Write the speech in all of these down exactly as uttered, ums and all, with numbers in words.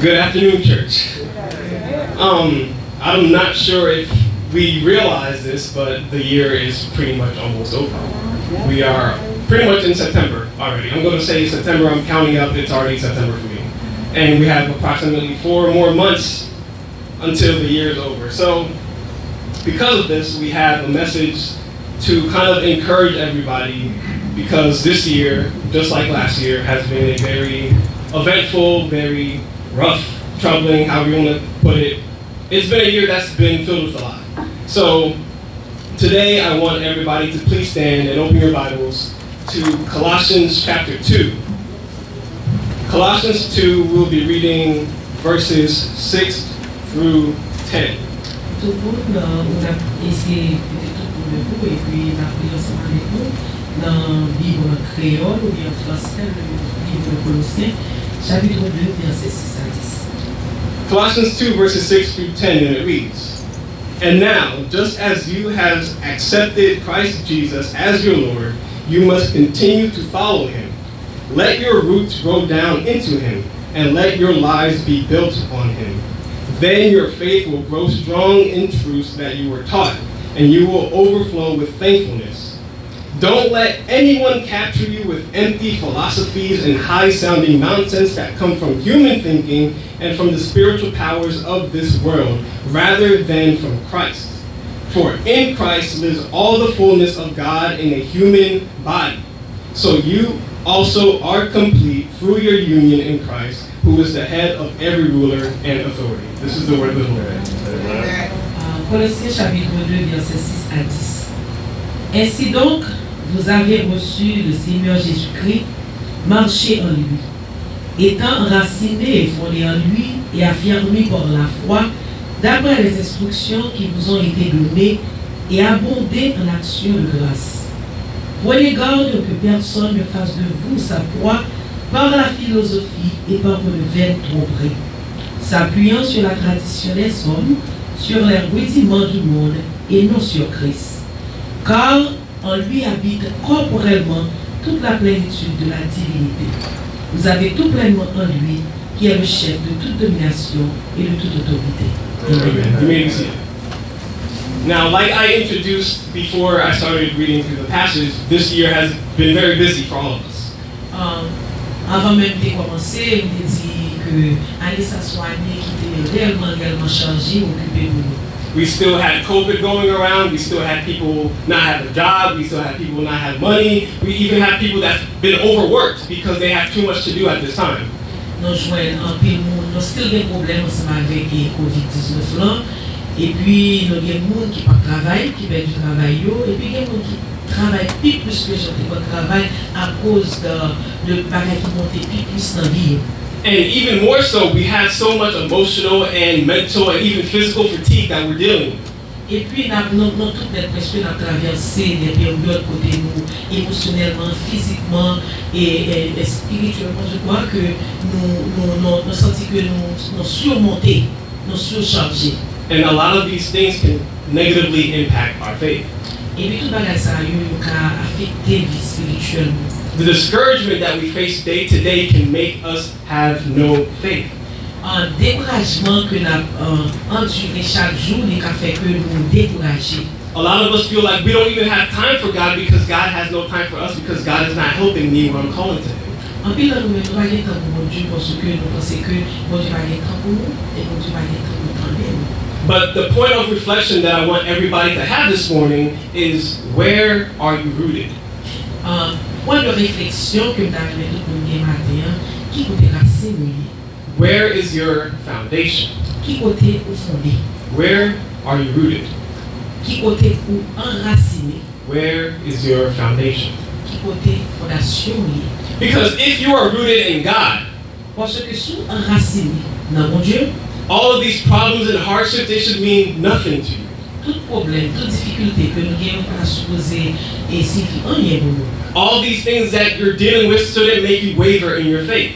Good afternoon, church. Um, I'm not sure if we realize this, but the year is pretty much almost over. We are pretty much in September already. I'm going to say September, I'm counting up, it's already September for me. And we have approximately four more months until the year is over. So, because of this, we have a message to kind of encourage everybody because this year, just like last year, has been a very eventful, very rough, troubling, however you want to put it. It's been a year that's been filled with a lot. So today I want everybody to please stand and open your Bibles to Colossians chapter two. Colossians two, we'll be reading verses six through ten. Tout moun, nou ap eseye mete tout moun debou epi n ap li ansanm avèk nou nan Bib kreyòl oubyen an fransè, Liv de Kolosyen, chapit de, vèsè sis a dis. Colossians two, verses six through ten, and it reads, "And now, just as you have accepted Christ Jesus as your Lord, you must continue to follow him. Let your roots grow down into him, and let your lives be built on him. Then your faith will grow strong in truths that you were taught, and you will overflow with thankfulness. Don't let anyone capture you with empty philosophies and high sounding nonsense that come from human thinking and from the spiritual powers of this world, rather than from Christ. For in Christ lives all the fullness of God in a human body. So you also are complete through your union in Christ, who is the head of every ruler and authority." This is the word of the Lord. Kolosyen chapit de, vèsè sis a dis. Ainsi donc, vous avez reçu le Seigneur Jésus-Christ, marchez en lui. Étant enracinés et fondés en lui et affermis par la foi, d'après les instructions qui vous ont été données, et abondez en actions de grâce. Prenez garde que personne ne fasse de vous sa proie par la philosophie et par une vaine tromperie, s'appuyant sur la tradition des hommes, sur les rudiments du monde et non sur Christ. Car en lui habite corporellement toute la plénitude de la divinité. Vous avez tout pleinement en lui, qui est le chef de toute domination et de toute autorité. Amen. You may be seated. Now, like I introduced before I started reading through the passage, this year has been very busy for all of us. Um, anvan menm te kòmanse, m te di ke ane sa se yon ane ki te reyèlman, reyèlman chaje, okipe pou nou. We still had covid going around. We still had people not have a job. We still had people not have money. We even have people that's been overworked because they have too much to do at this time. Nou jwenn anpil moun, nou still gen pwoblèm ansanm avèk, eh, kovid diznèf lan. Epi nou gen moun ki p ap travay, ki pèdi travay yo, epi gen moun ki travay pi plis ke jan te konn travay akoz de, de bagay ki monte pi plis nan vi yo. And even more so, we have so much emotional and mental and even physical fatigue that we're dealing with. Epi n ap, nou, nou tout nèt prèske n ap travèse de peryòd kote nou emosyonèlman, fizikman e, e, e espirityèlman, je crois que nou, nou, nou, nou santi ke nou, nou simonte, nou sichaje. And a lot of these things can negatively impact our faith. Epi tout bagay sa yo, yo ka afekte vi espirityèl nou. The discouragement that we face day to day can make us have no faith. Ah, dekourajman ke n ap, ah, andire chak jou, li ka fè ke nou dekouraje. A lot of us feel like we don't even have time for God because God has no time for us because God is not helping me when I'm calling to Him. Anpil nan nou menm, nou pa gen tan pou Bondye paske nou panse ke Bondye pa gen tan pou nou e Bondye pa gen tan pou tande nou. But the point of reflection that I want everybody to have this morning is, where are you rooted? Ah, pwen de refleksyon ke m ta renmen tout moun gen maten an, ki kote rasin ou ye? Where is your foundation? Ki kote ou fonde? Where are you rooted? Ki kote ou anrasine? Where is your foundation? Ki kote fondasyon ou ye? Because if you are rooted in God, Paske si w anrasine nan Bondye, all of these problems and hardships, they should mean nothing to you. Tout pwoblèm, tout difikilte ke nou gen yo pa ta sipoze, eh, sifi anyen pou nou. All these things that you're dealing with shouldn't make you waver in your faith.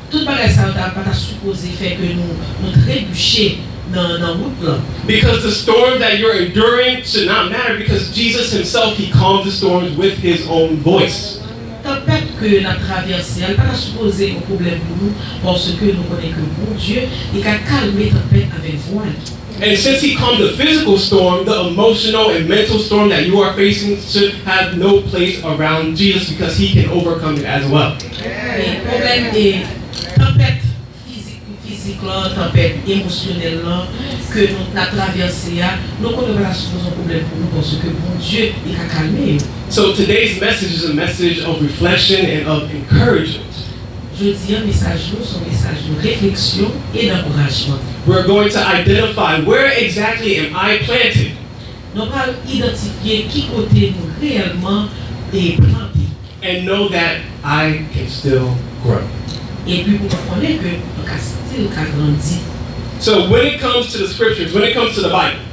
Tout bagay sa yo ta, pa ta sipoze fè ke nou, nou trebiche nan, nan wout lan. Because the storm that you're enduring should not matter because Jesus himself, he calmed the storms with his own voice. Tanpèt ke n ap travèse a, li pa ta sipoze yon pwoblèm pou nou, paske nou konnen ke Bondye, li ka kalme tanpèt avèk vwa li. And since he calmed the physical storm, the emotional and mental storm that you are facing should have no place around Jesus because he can overcome it as well. E pwoblèm e tanpèt fizik, fizik lan, tanpèt emosyonèl lan ke nou n ap travèse a, nou konnen pa ta sipoze yon pwoblèm pou nou paske Bondye li ka kalme yo. So today's message is a message of reflection and of encouragement. Jodi a, mesaj nou se yon mesaj de refleksyon e d ankourajman. We're going to identify where exactly am I planted Nou pral idantifye ki kote nou reyèlman e plante. and know that I can still grow. Epi pou nou konnen ke nou ka still ka grandi. So when it comes to the scriptures, when it comes to the Bible,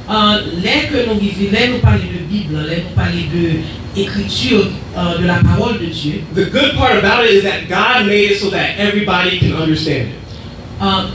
Uh, lè ke nou rive, lè nou pale de Bib lan, lè nou pale de ekriti, uh, de la parole de Dieu, the good part about it is that God made it so that everybody can understand it. Uh,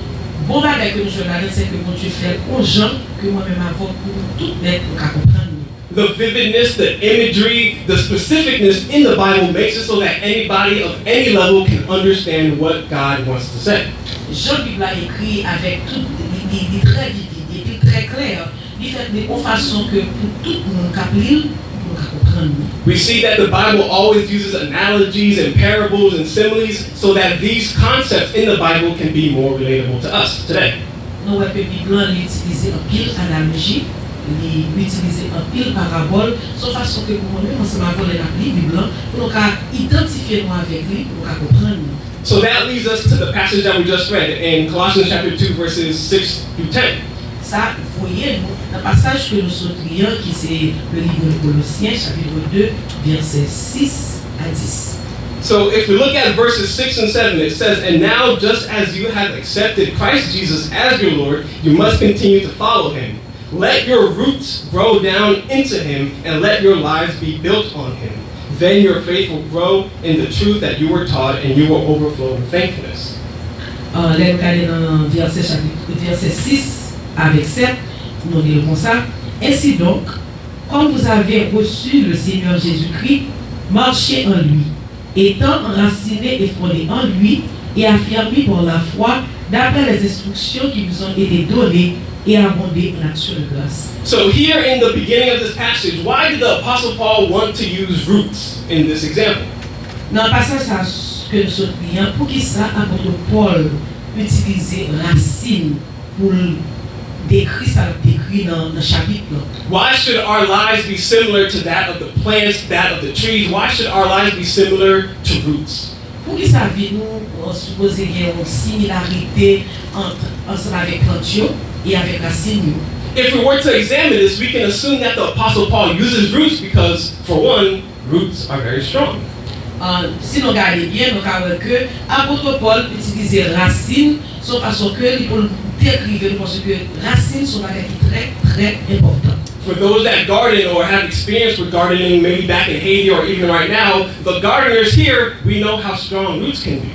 bon bagay ke nou jwenn ladan se ke Bondye fè l yon jan ke mwen menm avè w pou nou tout nèt nou ka konprann li. The vividness, the imagery, the specificness in the Bible makes it so that anybody of any level can understand what God wants to say. Jan Bib la ekri avèk tout, li, li, li trè vivid epi l trè klè, li fèt de yon fason ke pou tout moun k ap li l, nou ka konprann li. We see that the Bible always uses analogies and parables and similes so that these concepts in the Bible can be more relatable to us today. Nou wè ke Bib lan li itilize anpil analoji, li itilize anpil parabòl, se yon fason ke pou mwen menm ansanm avè w lè n ap li Bib lan, pou nou ka idantifye nou avèk li, pou nou ka konprann li. So that leads us to the passage that we just read in Colossians chapter two, verses six through ten. Sa voye nou nan pasaj ke nou sot li an, ki se le livre de Colossiens, chapitre deux, versets six à dix. So if we look at verses six and seven, it says, "And now, just as you have accepted Christ Jesus as your Lord, you must continue to follow him. Let your roots grow down into him, and let your lives be built on him. Then your faith will grow in the truth that you were taught, and you will overflow in thankfulness." Uh, lè nou gade nan vèsè chapit, vèsè sis avèk sèt, nou li l konsa. Ainsi donc, comme vous avez reçu le Seigneur Jésus-Christ, marchez en lui, étant enracinés et fondés en lui, et affermis par la foi, d'après les instructions qui vous ont été données, et abondez en actions de grâce. So here in the beginning of this passage, why did the Apostle Paul want to use roots in this example? Nan pasaj sa ke nou sot li an, poukisa apot Pòl itilize rasin pou l dekri sa l ap dekri nan, nan chapit lan? Why should our lives be similar to that of the plants, that of the trees? Why should our lives be similar to roots? Poukisa vi nou, uh, sipoze gen yon similarite ant, ansanm avèk plant yo e avèk rasin yo? If we were to examine this, we can assume that the Apostle Paul uses roots because, for one, roots are very strong. Uh, si nou gade byen, nou ka wè ke apot Pòl itilize rasin se yon fason ke li pou l dekrive nou, paske rasin se yon bagay ki trè, trè enpòtan. For those that garden or have experience with gardening, maybe back in Haiti or even right now, the gardeners here, we know how strong roots can be.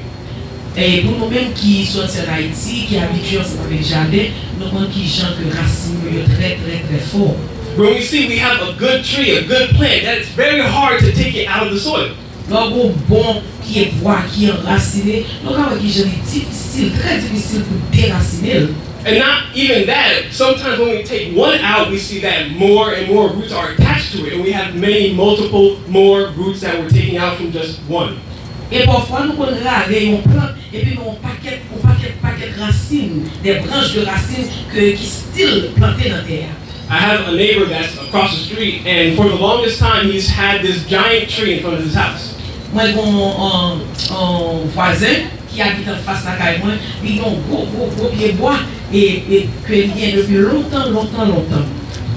E pou nou menm ki sòti ann Ayiti, ki abitye ansanm avèk jaden, nou konn ki jan ke rasin yo, yo trè, trè, trè fò. When we see we have a good tree, a good plant, that it's very hard to take it out of the soil. Lè w gen yon bon pye bwa ki anrasinen, nou ka wè ki jan li difisil, trè difisil pou derasinen l. And not even that, sometimes when we take one out, we see that more and more roots are attached to it, and we have many multiple more roots that we're taking out from just one. E pafwa nou konn rale yon plant, epi gen yon pakèt, yon pakèt, pakèt rasin, des branches de racines ke, ki still plante nan tè a. I have a neighbor that's across the street, and for the longest time, he's had this giant tree in front of his house. Mwen gen yon, yon, yon vwazen ki abite anfas lakay mwen, li gen yon gwo, gwo, gwo pye bwa e, e ke li gen depi lontan, lontan, lontan.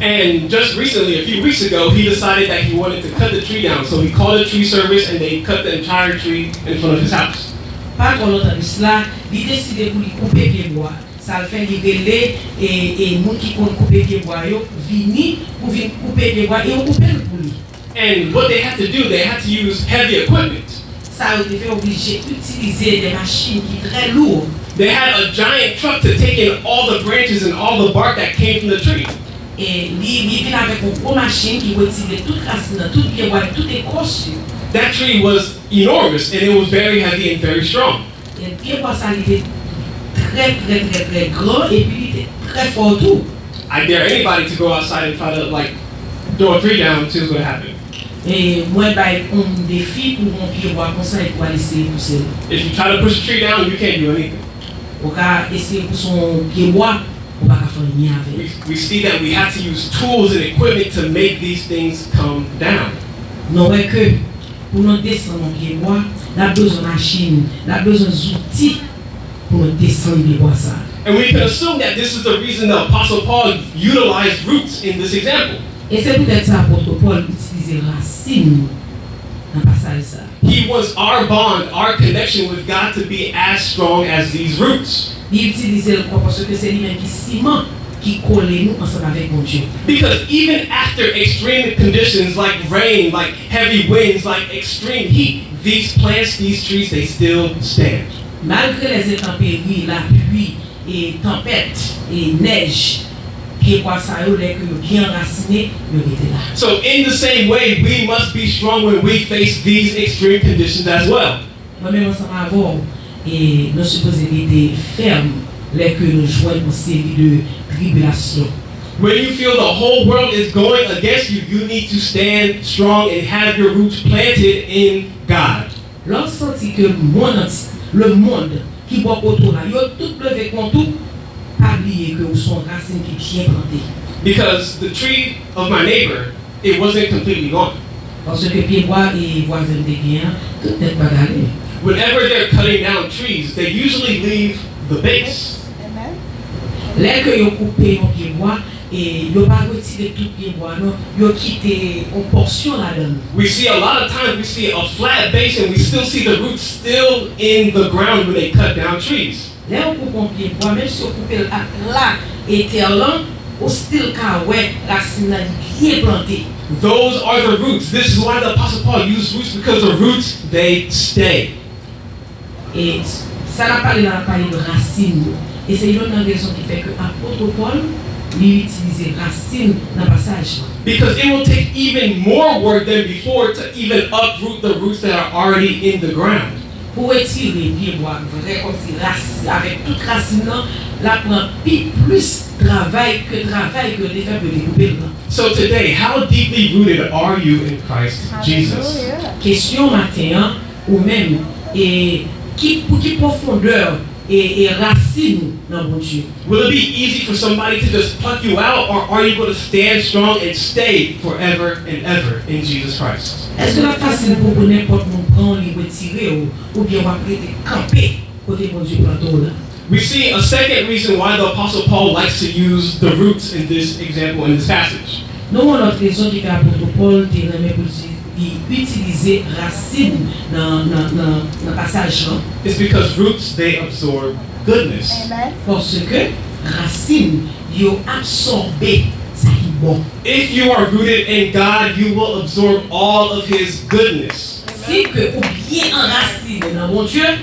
And just recently, a few weeks ago, he decided that he wanted to cut the tree down. So he called a tree service and they cut the entire tree in front of his house. Pa twò lontan de sila, li deside pou li koupe pye bwa. Sa l fè, li rele e, e moun ki konn koupe pye bwa yo vini pou vin koupe pye bwa e yo koupe l pou li. And what they had to do, they had to use heavy equipment. Sa yo te fè, oblije itilize de machin ki trè lou. They had a giant truck to take in all the branches and all the bark that came from the tree. E li, li vin avèk yon gwo machin ki retire tout rasin nan, tout pye bwa, tout ekòs yo. That tree was enormous, and it was very heavy and very strong. E pye bwa sa li te trè, trè, trè, trè gran, epi li te trè fò tou. I dare anybody to go outside and try to, like, throw a tree down and see what's going to happen. E mwen bay yon defi pou yon pye bwa konsa e pou al eseye pouse l. If you try to push a tree down, you can't do anything. Ou ka eseye pouse yon pye bwa, ou pa ka fè anyen avè l. We, we see that we have to use tools and equipment to make these things come down. Nou wè ke pou nou desann yon pye bwa, n ap bezwen machin, n ap bezwen zouti pou nou desann pye bwa sa. And we can assume that this is the reason the Apostle Paul utilized roots in this example. E se poutèt sa apot Pòl itilize rasin nan pasaj sa. He wants our bond, our connection with God to be as strong as these roots. Li itilize l kon paske se li menm ki siman ki kole nou ansanm avèk Bondye. Because even after extreme conditions like rain, like heavy winds, like extreme heat, these plants, these trees, they still stand. Malgre lèzentanperi, lapli, e tanpèt, e nèj, pye bwa sa yo, lè ke yo byen anrasinen, yo rete la. So, in the same way, we must be strong when we face these extreme conditions as well. Mwen menm ansanm avè w, e nou sipoze rete fèm lè ke nou jwenn yon seri de tribilasyon. When you feel the whole world is going against you, you need to stand strong and have your roots planted in God. Lè w santi ke mond antye, lemonn ki bò kote w la, yo tout leve kont ou, pa bliye ke ou se yon rasin ki byen plante. Because the tree of my neighbor, it wasn't completely gone. Paske pye bwa e vwazen m te gen an, tout nèt pa t ale. Whenever they're cutting down trees, they usually leave the base. Lè ke yo koupe yon pye bwa, e yo pa retire tout pye bwa non, yo kite yon pòsyon ladan l. We see a lot of times we see a flat base and we still see the roots still in the ground when they cut down trees. Lè yo koupe yon pye bwa, menm si yo koupe l ak la e tè lan, ou still ka wè rasin nan li byen plante. Those are the roots. This is why the Apostle Paul used roots, because the roots, they stay. E sa n ap pale la, n ap pale de rasin yo. E se youn nan rezon ki fè ke apot Pòl li itilize rasin nan pasaj lan. Because it will take even more work than before to even uproot the roots that are already in the ground. Pou retire pye bwa vrè kòmsi rasin, avèk tout rasin nan, l ap pran pi plis travay ke travay ke yo te fè pou yo te koupe l lan. So today, how deeply rooted are you in Christ Jesus? Kesyon maten an, ou menm, e ki, pou ki pwofondè e, e rasin ou nan Bondye? Will it be easy for somebody to just pluck you out, or are you going to stand strong and stay forever and ever in Jesus Christ? Èske l ap fasil pou, pou nenpòt moun pran w, li retire w, oubyen w ap rete kanpe kote Bondye plante w la? We see a second reason why the Apostle Paul likes to use the roots in this example, in this passage. Nou wè yon lòt rezon ki fè apot Pòl te renmen pou l di, li itilize rasin nan, nan, nan, nan pasaj lan. It's because roots, they absorb goodness. Paske rasin yo absòbe sa ki bon. If you are rooted in God, you will absorb all of His goodness. Si ke ou byen anrasinen nan Bondye,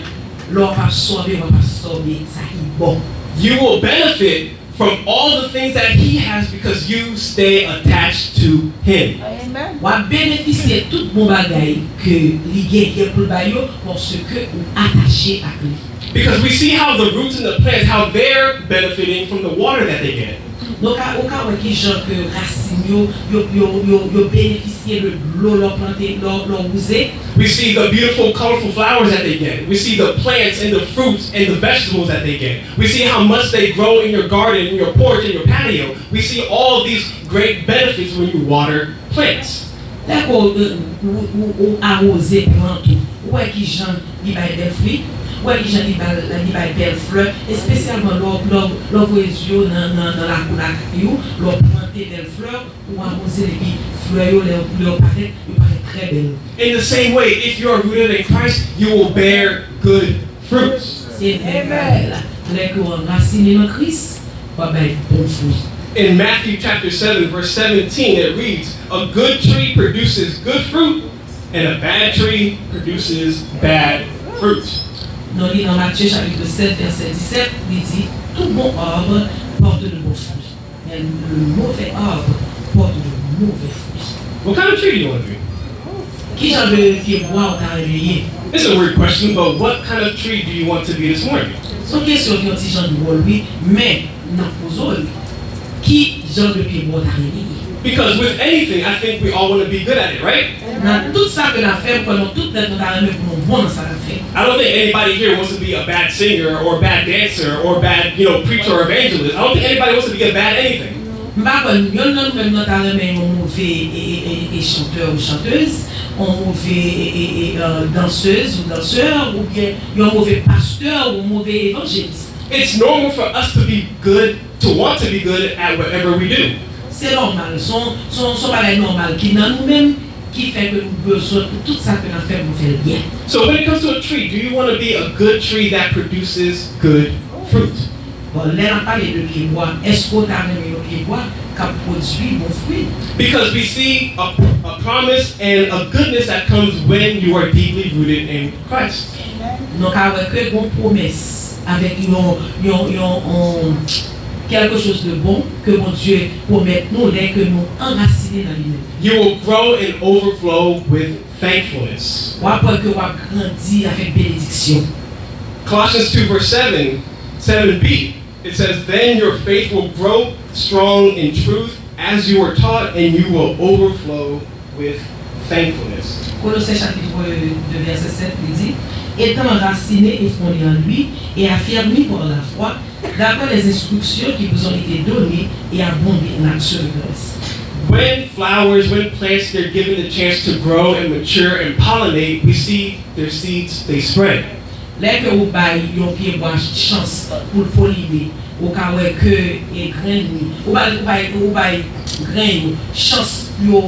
lè w ap absòbe, w ap absòbe sa ki bon. You will benefit from all the things that He has because you stay attached to Him. W ap benefisye tout bon bagay ke li genyen pou l bay yo, paske ou atache ak li. Because we see how the roots and the plants, how they're benefiting from the water that they get. Nou ka, ou ka wè ki jan ke rasin yo, yo, yo, yo, yo benefisye de dlo lè w plante, lè w, lè w wouze. We see the beautiful, colorful flowers that they get. We see the plants and the fruits and the vegetables that they get. We see how much they grow in your garden, in your porch, in your patio. We see all these great benefits when you water plants. Lè ke w, ou, ou, ou awoze plant ou, ou wè ki jan li bay bèl fwi, ou wè ki jan li bay, li bay bèl flè, espesyalman lè w, lè w, lè w voye zye w nan, nan, nan lakou lakay ou, lè w plante bèl flè, ou awoze l epi flè yo, lè, lè yo parèt, yo parèt trè bèl. In the same way, if you are rooted in Christ, you will bear good fruits. Se menm bagay la. Lè ke w anrasinen nan Kris, w ap bay bon fwi. In Matthew chapter seven, verse seventeen, it reads, "A good tree produces good fruit, and a bad tree produces bad fruit." Nou li nan Matye chapit sèt, vèsè disèt, li di, "Tout bon arbre porte de bons fruits, mais le mauvais arbre porte de mauvais fruits." What kind of tree do you want to be? Ki jan de pyebwa ou ta renmen ye? It's a weird question, but what kind of tree do you want to be this morning? Se yon kesyon ki yon ti jan dwòl, wi, men n ap poze w li. Ki jan de pyebwa ou ta renmen ye? Because with anything, I think we all want to be good at it, right? Nan tout sa ke n ap fè, m kwè nou tout nèt nou ta renmen pou nou bon nan sa n ap fè. I don't think anybody here wants to be a bad singer or a bad dancer or a bad, you know, preacher or evangelist. I don't think anybody wants to be a bad anything. M pa kwè yonn nan nou menm nan ta renmen yon move e, e, e, e chantè ou chantèz, yon move e, e, e, e, dansèz ou dansè, oubyen yon move pastè ou move evanjelis. It's normal for us to be good, to want to be good at whatever we do. Se nòmal, se yon, se yon, se yon bagay nòmal ki nan nou menm, ki fè ke nou bezwen pou tout sa ke n ap fè pou nou fè l byen. So when it comes to a tree, do you want to be a good tree that produces good fruit? Bon, lè n ap pale de pyebwa, èske w ta renmen yon pyebwa k ap pwodui bon fwi? Because we see a, a promise and a goodness that comes when you are deeply rooted in Christ. Nou ka wè ke gon pwomès avèk yon, yon, yon, yon kèlke choz de bon ke Bondye pwomèt nou lè ke nou anrasinen nan li menm. You will grow and overflow with thankfulness. W ap wè ke w ap grandi avèk benediksyon. Colossians two, verse seven, seven b, it says, "Then your faith will grow strong in truth as you were taught, and you will overflow with thankfulness." Kolosyen chapit de vèsè sèt li di, étant enracinés et fondés en lui et affermis par la foi, d'après les instructions qui vous ont été données, et abondez en actions de grâce. When flowers, when plants, they're given the chance to grow and mature and pollinate, we see their seeds, they spread. Lè ke ou bay yon pyebwa chans pou l poline, ou ka wè ke e grenn li, ou bay, ou bay, ou bay grenn yo chans pou yo,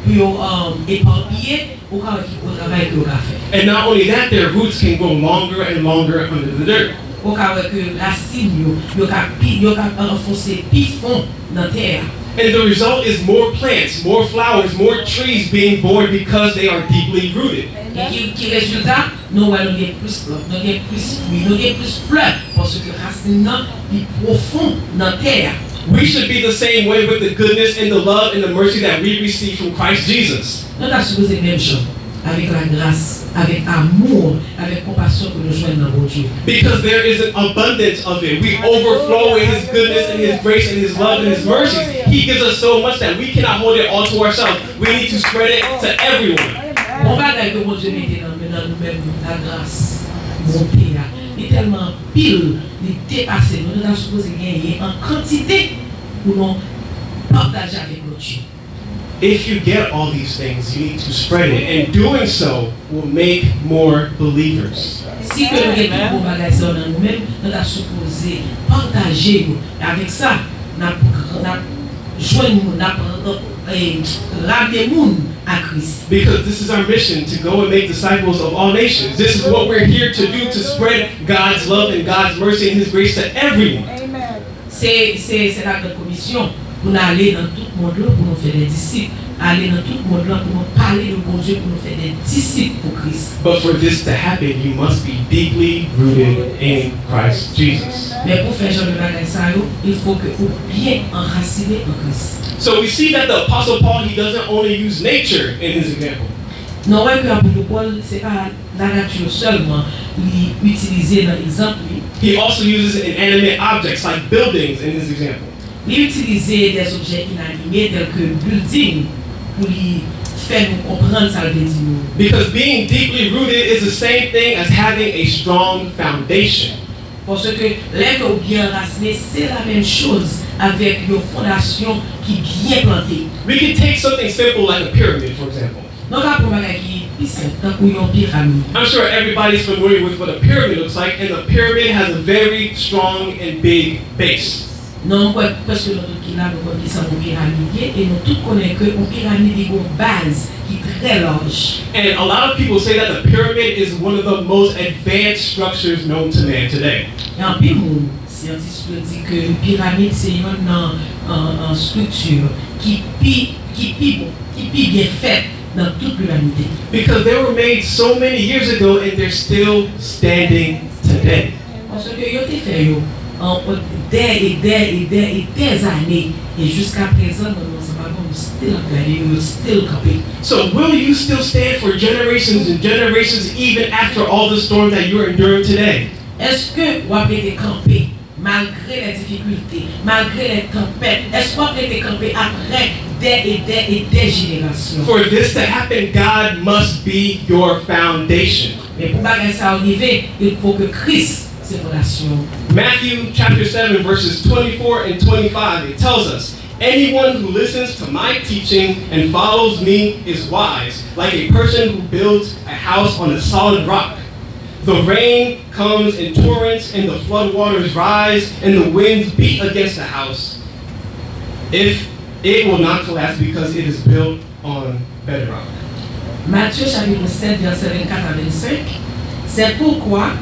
pou yo um, epapiye, ou ka wè ki gwo travay ke yo ka fè. And not only that, their roots can go longer and longer under the dirt. Ou ka wè ke rasin yo, yo ka pi, yo ka anfonse pi fon nan tè a. And the result is more plants, more flowers, more trees being born because they are deeply rooted. E ki, ki rezilta? Nou wè nou gen plis plant, nou gen plis fwi, nou gen plis flè, paske rasin nan li pwofon nan tè a. We should be the same way with the goodness and the love and the mercy that we receive from Christ Jesus. Nou ta sipoze menm jan, avèk lagras, avèk amou, avèk konpasyon ke nou jwenn nan Bondye. Because there is an abundance of it. We overflow with His goodness and His grace and His love and His mercy. He gives us so much that we cannot hold it all to ourselves. We need to spread it to everyone. Bon bagay ke Bondye mete nan men nan nou menm, lagras, bonte a, li tèlman anpil, li depase nou. Nou ta sipoze genyen an kantite pou nou pataje avèk lòt yo. If you get all these things, you need to spread it. And doing so will make more believers. Si ke nou gen tout bon bagay sa yo nan nou menm, nou ta sipoze pataje yo. E avèk sa, n ap, n ap jwenn moun, n ap eh, ramne moun a Kris. Because this is our mission to go and make disciples of all nations. This is what we're here to do, to spread God's love and God's mercy and His grace to everyone. Se, se, se la gran komisyon pou n ale nan tout mond lan pou nou fè de disip. Ale nan tout mond lan pou nou pale de Bondye, pou nou fè de disip pou Kris. But for this to happen, you must be deeply rooted in Christ Jesus. Men pou fè jan de bagay sa yo, il faut que ou byen anrasinen an Kris. So we see that the Apostle Paul, he doesn't only use nature in his example. Nou wè ke apot Pòl, se pa lanati sèlman li itilize nan egzanp li. He also uses inanimate objects like buildings in his example. Li itilize de objè inanime tèl ke bilding pou li fè nou konprann sa l vle di nou. Because being deeply rooted is the same thing as having a strong foundation. Paske lè ke ou byen anrasinen, se la menm choz avèk yon fondasyon ki byen plante. We can take something simple like a pyramid, for example. Nou ka pran bagay ki pi senp, tankou yon piramid. I'm sure everybody's familiar with what a pyramid looks like, and the pyramid has a very strong and big base. Non, m kwè prèske nou tout ki la, nou konn kisa yon piramid ye, e nou tout konnen ke yon piramid li gon baz ki trè laj. And a lot of people say that the pyramid is one of the most advanced structures known to man today. E anpil moun, syantis yo di ke piramid se yonn nan an, an strikti ki pi, ki pi bon, ki pi byen fèt nan tout limanite. Because they were made so many years ago and they're still standing today. Paske yo te fè yo An, dè e dè e dè e dè zane. E jiska prezan, mwen menm ansanm avè w, nou still ap gade yo, yo still kanpe. So will you still stand for generations and generations even after all the storm that you're enduring today? Èske w ap rete kanpe malgre lè difikilte, malgre lè tanpèt? Èske w ap rete kanpe apre dè e dè e dè jenerasyon? For this to happen, God must be your foundation. Men pou bagay sa yo rive, il faut que Christ se fondasyon. Matthew chapter seven, verses twenty-four and twenty-five, it tells us, "Anyone who listens to my teaching and follows me is wise, like a person who builds a house on a solid rock. The rain comes in torrents, and the floodwaters rise, and the winds beat against the house. If it will not collapse because it is built on bedrock." Matthieu chapitre sept, verset vingt-quatre à vingt-cinq. C'est pourquoi,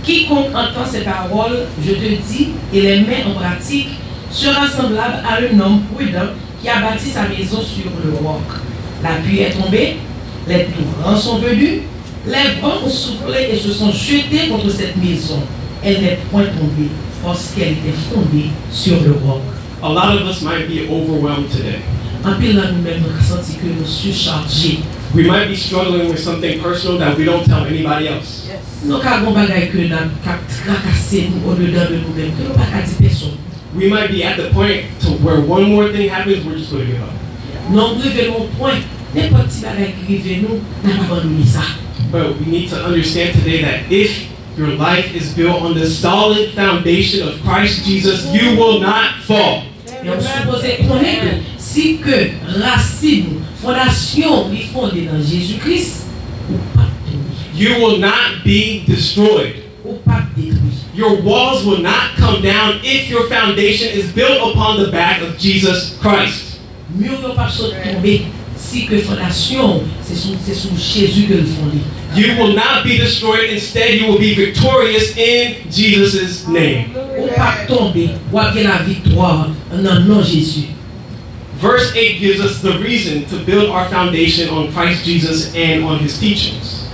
quiconque entend ces paroles, je te dis, et les met en pratique, sera semblable à un homme prudent qui a bâti sa maison sur le roc. La pluie est tombée, les torrents sont venus, les vents ont soufflé et se sont jetés contre cette maison. Elle n'est point tombée, parce qu'elle était fondée sur le roc. A lot of us might be overwhelmed today. Anpil nan nou menm, nou ka santi ke nou sichaje. We might be struggling with something personal that we don't tell anybody else. Nou ka gen bagay ke n ap, k ap trakase nou odedan de nou menm, ke nou pa ka di pèsonn. We might be at the point to where one more thing happens, we're just going to give up. Nou rive nan yon pwen, nenpòt ti bagay ki rive nou, n ap abandone sa. But we need to understand today that if your life is built on the solid foundation of Christ Jesus, you will not fall. Men ou sipoze konnen ke si ke rasin ou, fondasyon ou, li fonde nan Jezi Kris, ou p ap tonbe. You will not be destroyed. Ou p ap detwi. Your walls will not come down if your foundation is built upon the back of Jesus Christ. Mi w yo p ap sot tonbe si ke fondasyon w se sou, se sou Jezi ke l fonde. You will not be destroyed. Instead, you will be victorious in Jesus' name. Ou p ap tonbe, w ap gen laviktwa nan non Jezi. Verse eight gives us the reason to build our foundation on Christ Jesus and on his teachings.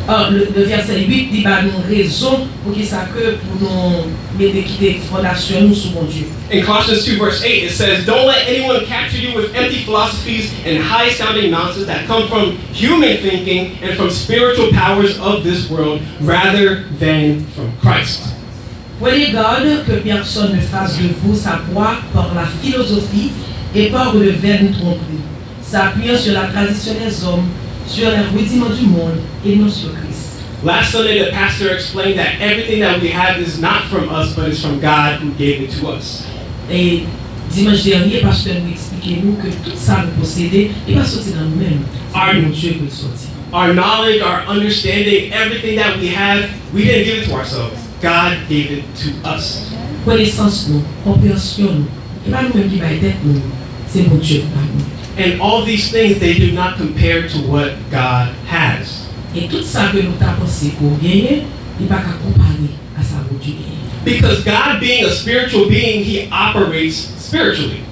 Ah, le, le verset huit li ba nou rezon poukisa ke pou nou mete, kite fondasyon nou sou Bondye. In Colossians two verse eight, it says, "Don't let anyone capture you with empty philosophies and high-sounding nonsense that come from human thinking and from spiritual powers of this world rather than from Christ." Prenez garde que personne ne fasse de vous sa proie par la philosophie et par de vaines tromperies, s'appuyant sur la tradition des hommes, sur les rudiments du monde et non sur Christ. Last Sunday, the pastor explained that everything that we have is not from us, but it's from God who gave it to us. E dimanch dènye, pastè nou eksplike nou ke tout sa nou posede, li pa soti nan nou menm, se Bondye ke l soti. Our knowledge, our understanding, everything that we have, we didn't give it to ourselves. God gave it to us. Konesans nou, konpreyansyon nou, e pa nou menm ki bay tèt nou, se Bondye ki ba nou. And all these things, they do not compare to what God has. E tout sa ke nou ta panse ke w genyen, li pa ka konpare a sa Bondye genyen. Because God, being a spiritual being, he operates spiritually.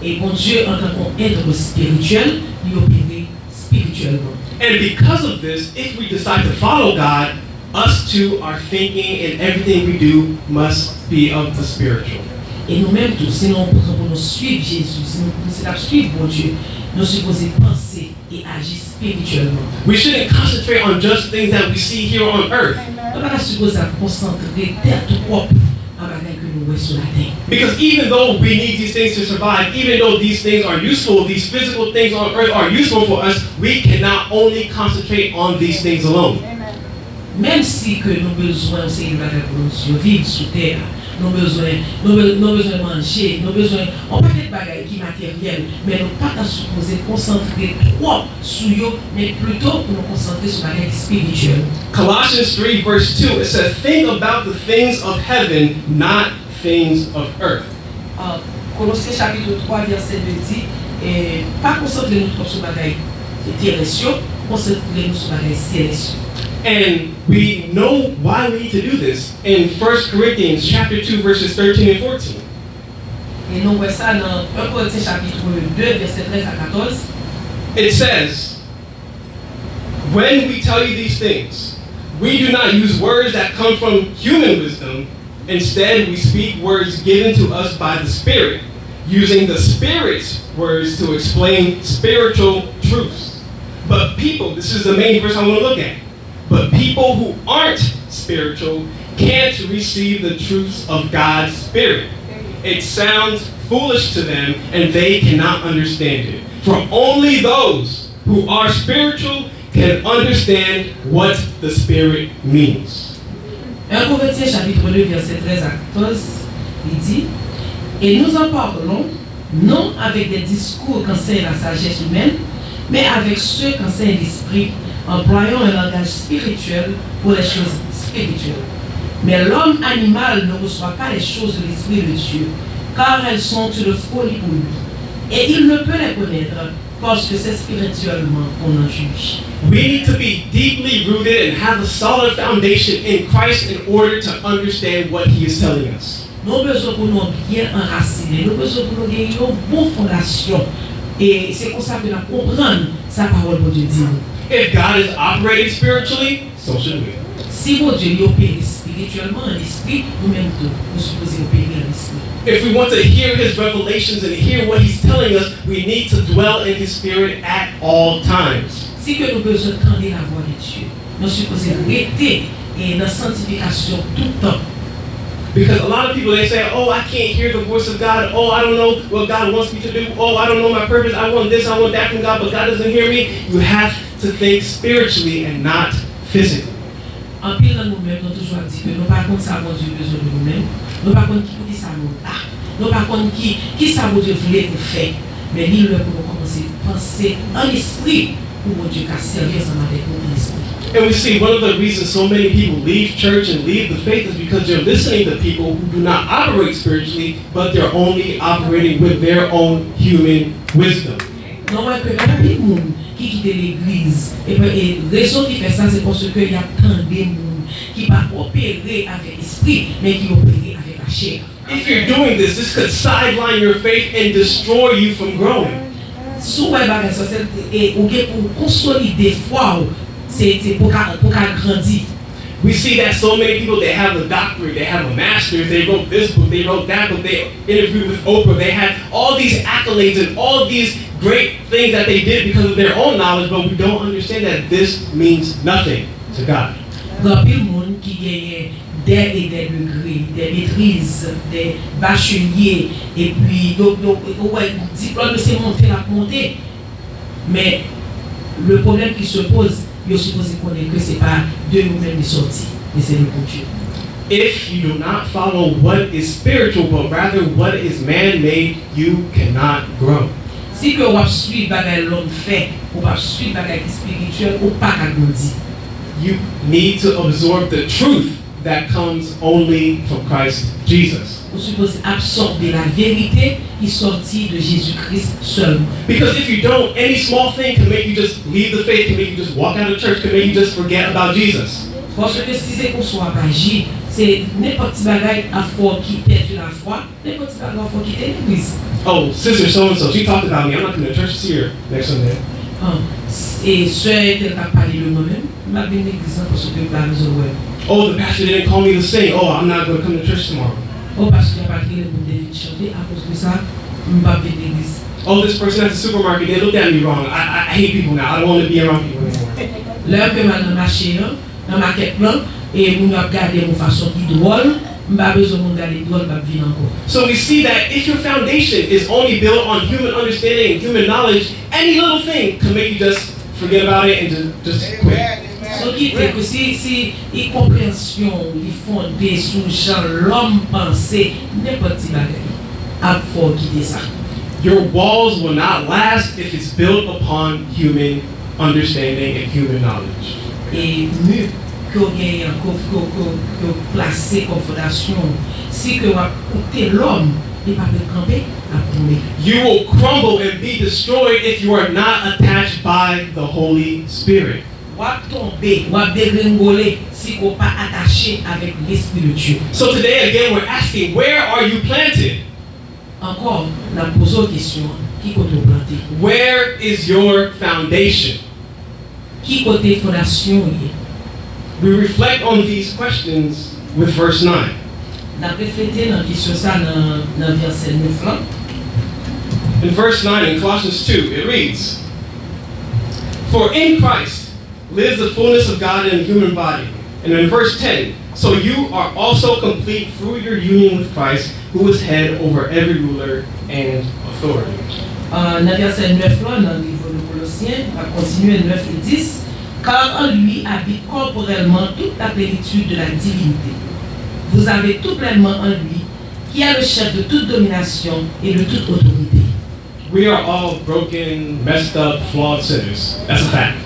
E Bondye, antanke yon èt espirityèl, li opere espirityèlman. And because of this, if we decide to follow God, us too, our thinking and everything we do must be of the spiritual. E nou menm tou, si nou pran pou nou swiv Jezi, si nou deside ap swiv Bondye, nou sipoze panse e aji espirityèlman. We shouldn't concentrate on just things that we see here on earth. Nou pa ta sipoze ap konsantre tèt twòp nan bagay ke nou wè sou latè. Because even though we need these things to survive, even though these things are useful, these physical things on earth are useful for us, we cannot only concentrate on these things alone. Menm si ke nou bezwen yon seri de bagay pou nou siviv sou tè a, nou bezwen, nou be-, nou bezwen manje, nou bezwen yon pakèt bagay ki materyèl, men nou pa ta sipoze konsantre twòp sou yo, men plito pou nou konsantre sou bagay ki espirityèl. Colossians three verse two, it says, "Think about the things of heaven, not things of earth." Ah, Kolosyen chapit twa vèsè de di, eh, pa konsantre nou twòp sou bagay terès yo, konsantre nou sou bagay selès yo. And we know why we need to do this in First Corinthians chapter two, verses thirteen and fourteen. E nou wè sa nan en Korentyen chapit de, vèsè trèz a katòz. It says, "When we tell you these things, we do not use words that come from human wisdom, Instead, we speak words given to us by the Spirit, using the Spirit's words to explain spiritual truths. But people, this is the main verse I want to look at. But people who aren't spiritual can't receive the truths of God's Spirit. It sounds foolish to them, and they cannot understand it. For only those who are spiritual can understand what the Spirit means. En Korentyen chapit de vèsè trèz a katòz, li di, Et nous en parlons, non avec des discours qu'enseigne la sagesse humaine, mais avec ceux qu'enseigne l'Esprit, employant un langage spirituel pour les choses spirituelles. Mais l'homme animal ne reçoit pas les choses de l'Esprit de Dieu, car elles sont une folie pour lui, et il ne peut les connaître, parce que c'est spirituellement qu'on en juge. We need to be deeply rooted and have a solid foundation in Christ in order to understand what He is telling us. Nou bezwen pou nou byen anrasinen. Nou bezwen pou nou gen yon bon fondasyon. E se konsa ke n ap konprann sa pawòl Bondye di nou. If God is operating spiritually, so should we. Si Bondye li opere espirityèlman, an lespri, nou menm tou, nou sipoze opere an lespri. If we want to hear His revelations and hear what He's telling us, we need to dwell in His Spirit at all times. Si ke nou bezwen tande lavwa de Dye, nou sipoze rete e nan santifikasyon tout tan. Because a lot of people, they say, "Oh, I can't hear the voice of God. Oh, I don't know what God wants me to do. Oh, I don't know my purpose. I want this, I want that from God, but God doesn't hear me." You have to think spiritually and not physically. Anpil nan nou menm, nou toujou ap di ke nou pa konn sa Bondye bezwen de nou menm, nou pa konn ki, poukisa nou la, nou pa konn ki, kisa Bondye vle nou fè. Men li lè pou nou kòmanse panse an lespri pou Bondye ka sèvi ansanm avèk nou an lespri. And we see one of the reasons so many people leave church and leave the faith is because they're listening to people who do not operate spiritually, but they're only operating with their own human wisdom. Nou wè ke gen anpil moun ki kite legliz, e, e rezon ki fè sa, se paske y ap tande moun ki pa opere avèk espri, men ki opere avèk lachè. If you're doing this, this could sideline your faith and destroy you from growing. Si w wè bagay sa, se, e, ou gen pou konsolide fwa w, se, se pou ka, pou ka grandi. We see that so many people, they have a doctorate, they have a master's, they wrote this book, they wrote that book, they interviewed with Oprah, they had all these accolades and all these great things that they did because of their own knowledge, but we don't understand that this means nothing to God. Gen anpil moun ki genyen dè e dè degre, dè metriz, dè bacheliye, epi yo, yo, yo wè diplòm yo se monte l ap monte. Men, le problème qui se pose, yo sipoze konnen ke se pa de nou menm li sòti, men se de Bondye. If you do not follow what is spiritual, but rather what is man-made, you cannot grow. Si ke w ap swiv bagay lòm fè, ou p ap swiv bagay ki espirityèl, ou pa ka grandi. You need to absorb the truth that comes only from Christ Jesus. Ou sipoze absòbe laverite ki sòti de Jezi Kris sèlman. Because if you don't, any small thing can make you just leave the faith, can make you just walk out of church, can make you just forget about Jesus. Paske si se konsa w ap aji, se nenpòt ti bagay ap fè w ki pèdi lafwa, nenpòt ti bagay ap fè w kite legliz. Oh, sister so and so, she talked about me. I'm not coming to church. See her next Sunday. Ah, s-, e sè entèl k ap pale de mwen menm, m p ap vin legliz nan paske m pa bezwen wè l. Oh, the pastor didn't call me to sing. Oh, I'm not going to come to church tomorrow. Oh, pastè a pa t rele m pou m te vin chante, akoz de sa, m p ap vin legliz. Oh, this person at the supermarket, they looked at me wrong. I, I, I hate people now. I don't want to be around people anymore. Lè ke m al nan mache an, nan makèt lan, e moun yo ap gade m yon fason ki dwòl, m pa bezwen moun gade m dwòl, m p ap vin ankò. So we see that if your foundation is only built on human understanding and human knowledge, any little thing can make you just forget about it and just, just quit. So kite ke si, si i konpreyansyon w li fonde sou jan lòm panse, nenpòt ti bagay ap fè w kite sa. Your walls will not last if it's built upon human understanding and human knowledge. E mi ke w genyen an, ke w, ke w, ke w, ke w plase kòm fondasyon w, si ke w ap koute lòm, li p ap ret kanpe, l ap tonbe. You will crumble and be destroyed if you are not attached by the Holy Spirit. W ap tonbe, w ap degrengole si ke w pa atache avèk Lespri de Dye. So today again, we're asking, where are you planted? Ankò, n ap poze w kesyon an, ki kote w plante? Where is your foundation? Ki kote fondasyon w ye? We reflect on these questions with verse nine. N ap reflete nan kesyon sa nan, nan vèsè nèf lan. In verse nine in Colossians two, it reads, "For in Christ lives the fullness of God in a human body." And in verse ten, "So you are also complete through your union with Christ, who is head over every ruler and authority." Ah, nan vèsè nèf lan, nan liv de Kolosyen, n ap kontinye, nèf e dis, "Car en lui habite corporellement toute la plénitude de la divinité. Vous avez tout pleinement en lui, qui est le chef de toute domination et de toute autorité." We are all broken, messed up, flawed sinners. That's a fact.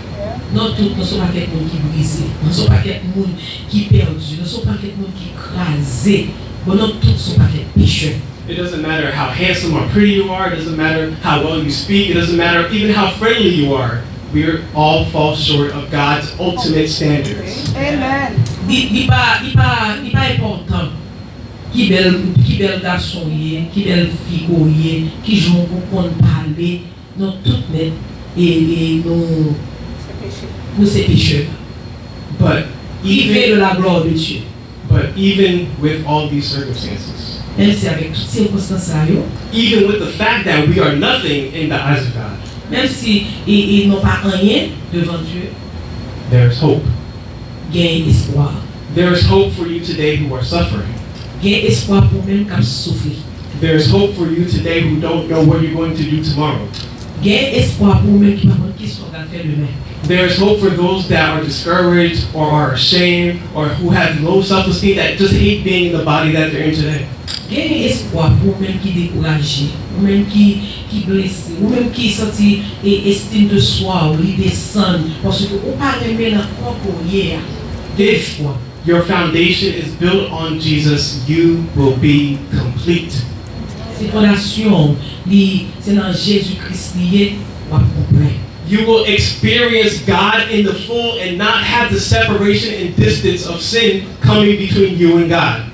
Nou tout, nou se yon pakèt moun ki brize. Nou se yon pakèt moun ki pèdi. Nou se yon pakèt moun ki kraze. Bon, nou tout se yon pakèt pechè. It doesn't matter how handsome or pretty you are. It doesn't matter how well you speak. It doesn't matter even how friendly you are. We all fall short of God's ultimate standards. Amen. Li, li pa, li pa, li pa enpòtan ki bèl, ki bèl gason w ye, ki bèl fi ke w ye, ki jan w konn pale, nou tout nèt, e, e nou, nou se pechè. But prive even, de la gloire de Dieu. But even with all these circumstances, Menm si avèk tout sikonstans sa yo, even with the fact that we are nothing in the eyes of God, menm si e, e nou pa anyen devan Dye, there is hope. Gen espwa. There is hope for you today who are suffering. Gen espwa pou menm k ap soufri. There is hope for you today who don't know what you're going to do tomorrow. Gen espwa pou menm ki pa konn kisa w pral fè demen. There is hope for those that are discouraged or are ashamed or who have low self-esteem, that just hate being in the body that they're in today. Gen espwa pou ou menm ki dekouraje, ou menm ki, ki blese, ou menm ki santi e, estime de soi ou li desann paske ou pa renmen nan kò ke w ye a. Gen espwa. Your foundation is built on Jesus, you will be complete. Si fondasyon w, li, se nan Jezi Kris li ye, w ap konplè. You will experience God in the full and not have the separation and distance of sin coming between you and God.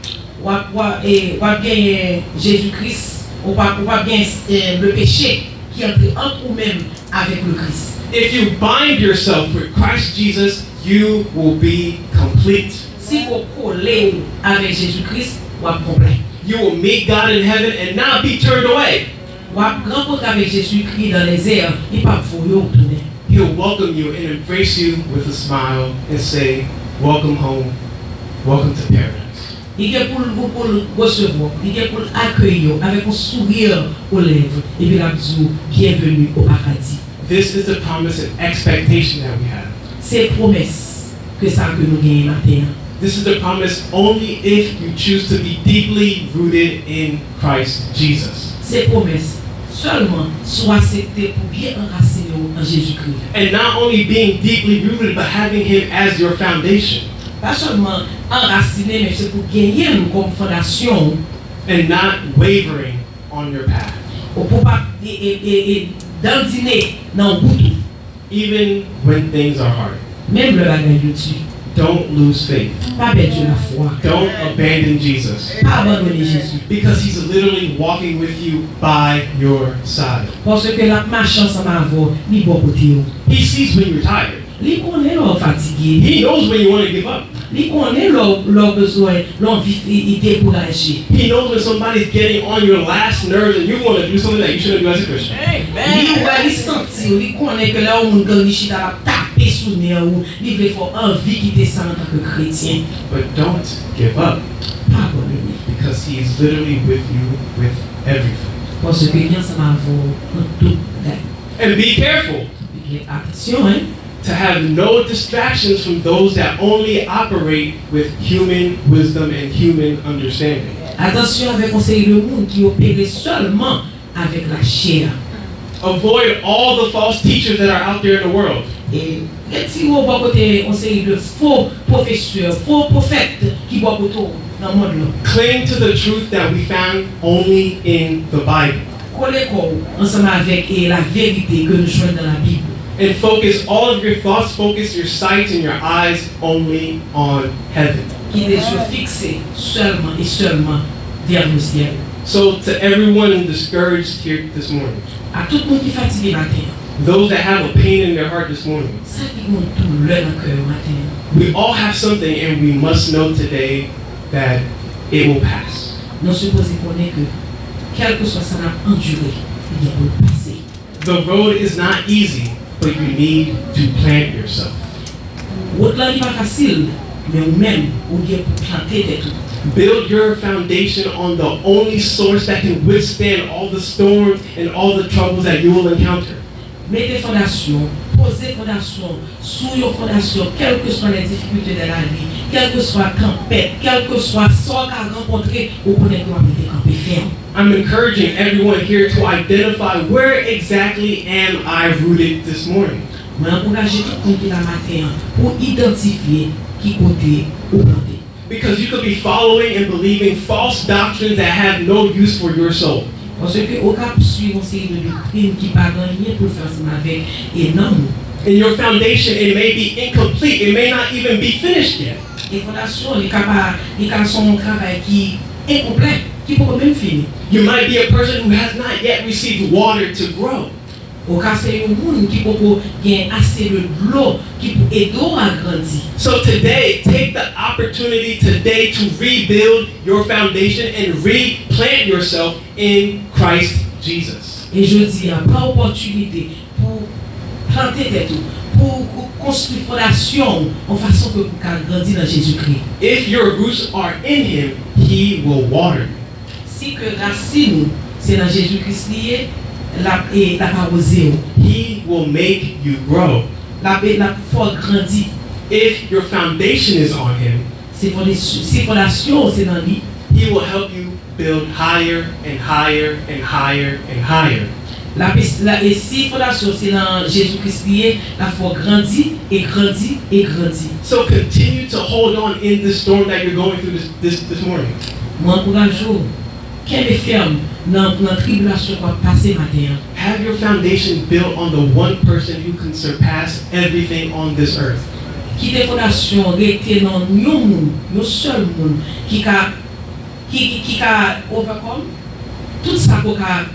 W ap, w ap, e, w ap genyen Jezi Kris, ou p ap, ou p ap gen, e, le peche ki antre ant ou menm avèk le Kris. If you bind yourself with Christ Jesus, you will be complete. Si w kole w avèk Jezi Kris, w ap konplè. You will meet God in heaven and not be turned away. W ap rankontre avèk Jezi Kris nan lèzè, li p ap voye w tounen. He'll welcome you and embrace you with a smile and say, "Welcome home, welcome to paradise." Li gen pou l, pou, pou l resevwa w, li gen pou l akeyi w avèk yon souri o lèv, epi l ap di w, "Bienvenue au paradis." This is the promise and expectation that we have. Se pwomès ke sa ke nou genyen maten an. This is the promise only if you choose to be deeply rooted in Christ Jesus. Se pwomès sèlman si w aksepte pou byen anrasinen w an Jezikri. And not only being deeply rooted, but having Him as your foundation. Pa sèlman anrasinen, men se pou genyen l kòm fondasyon w. And not wavering on your path. Ou pou pa e, e, e, e dandine nan wout ou. Even when things are hard. Menm lè bagay yo di. Don't lose faith. Pa pèdi lafwa. Don't abandon Jesus. Pa abandone Jezi. Because He's literally walking with you by your side. Paske l ap mache ansanm avè w, li bò kote w. He sees when you're tired. Li konnen lè w fatige. He knows when you want to give up. Li konnen lè w, lè w bezwen, lè w anvi fi, dekouraje. He knows when somebody's getting on your last nerves and you want to do something that you shouldn't do as a Christian. Li wè, li santi w, li konnen ke lè yon moun gang li chita l ap tape sou nè w, li vle fè w anvi kite sa antanke kretyen. But don't give up. Pa abandone. Because He is literally with you with everything. Paske li ansanm avè w nan tout bagay. And be careful. Gen atansyon, hein? To have no distractions from those that only operate with human wisdom and human understanding. Atansyon avèk yon seri de moun ki opere sèlman avèk lachè a. Avoid all the false teachers that are out there in the world. E retire w bò kote yon seri de fo pwofesè, fo pwofèt ki bò kote w nan mond lan. Cling to the truth that we found only in the Bible. Kole kò w ansanm avèk, e, laverite ke nou jwenn nan Labib. And focus all of your thoughts, focus your sight and your eyes only on heaven. Kite je w fikse sèlman e sèlman vè lesyèl. So, to everyone discouraged here this morning, a tout moun ki fatige maten an, those that have a pain in their heart this morning, sa ki gen yon doulè nan kè yo maten an, we all have something, and we must know today that It will pass. Nou sipoze konnen ke kèlkeswa sa n ap andire, li gen pou l pase. The road is not easy, but you need to plant yourself. Wout lan li pa fasil, men ou menm, ou gen pou plante tèt ou. Build your foundation on the only source that can withstand all the storms and all the troubles that you will encounter. Mete fondasyon, poze fondasyon sou yon fondasyon, kèlkeswa lè difikilte de la vi, kèlkeswa tanpèt, kèlkeswa sa w ka rankontre, ou konnen ke w ap rete kanpe fèm. I'm encouraging everyone here to identify where exactly am I rooted this morning. Mwen ankouraje tout moun ki la maten an pou idantifye ki kote ou plante. Because you could be following and believing false doctrines that have no use for your soul. Paske ou ka ap swiv yon seri de doktrin ki pa gen anyen pou l fè ansanm avèk e nanm ou. And your foundation, it may be incomplete, it may not even be finished yet. E fondasyon li ka pa, li ka se yon travay ki enkonplè, ki poko menm fini. You might be a person who has not yet received water to grow. Ou ka se yon moun ki poko gen ase de dlo ki pou ede w a grandi. So today, take the opportunity today to rebuild your foundation and replant yourself in Christ Jesus. E jodi a, pran opòtinite pou plante tèt ou, pou konstwi fondasyon w yon fason ke pou ka grandi nan Jezikri. If your roots are in Him, He will water you. Si ke rasin ou se nan Jezikri li ye, l ap e l ap awoze w. He will make you grow. L ap e l ap fè w grandi. If your foundation is on Him, Si fondasyon, si fondasyon w se nan li, He will help you build higher and higher and higher and higher. L ap e si fondasyon w se nan Jezikri li ye, l ap fè w grandi e grandi e grandi. So continue to hold on in this storm that you're going through this, this, this morning. Mwen ankouraje w, kenbe fèm nan nan tribilasyon w ap pase maten an. Have your foundation built on the one person who can surpass everything on this earth. Kite fondasyon w rete nan yon moun, yon sèl moun ki ka ki, ki, ki ka overcome tout sa ke w ka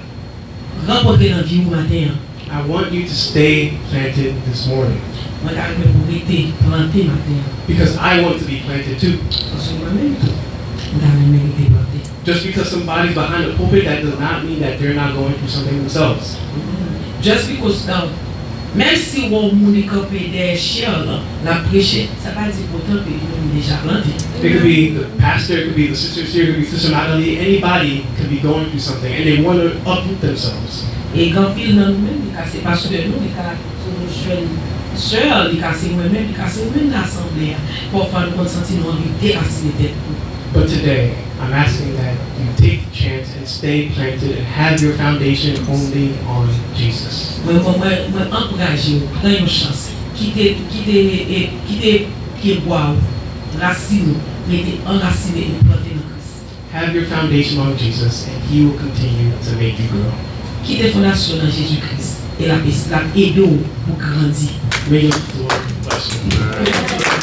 rankontre nan vi w maten an. I want you to stay planted this morning. Mwen ta renmen pou w rete plante maten an. Because I want to be planted too. Paske mwen menm tou, mwen ta renmen rete plante. Just because somebody's behind the pulpit, that does not mean that they're not going through something themselves. Just because, um, menm si w wè yon moun li kanpe dèyè chè lan, l ap preche, sa pa di poutan ke li menm li deja plante. It could be the pastor, it could be the sisters here, it could be Sister Magali. Anybody could be going through something and they want to uproot themselves. E gen anpil nan nou menm, li ka se pastè nou, li ka se yon jèn sè, li ka se mwen menm, li ka se ou menm nan asanble a. Pafwa nou konn santi nou anvi derasine tèt nou. But today, I'm asking that you take the chance and stay planted and have your foundation only on Jesus. Mwen, mwen, mwen, mwen ankouraje w, pran yon chans. Kite, kite, e, kite pyebwa w, rasin ou, rete anrasine e plante nan Kris. Have your foundation on Jesus and He will continue to make you grow. Kite fondasyon nan Jezi Kris, e l ap, l ap ede w pou grandi. May the Lord bless you.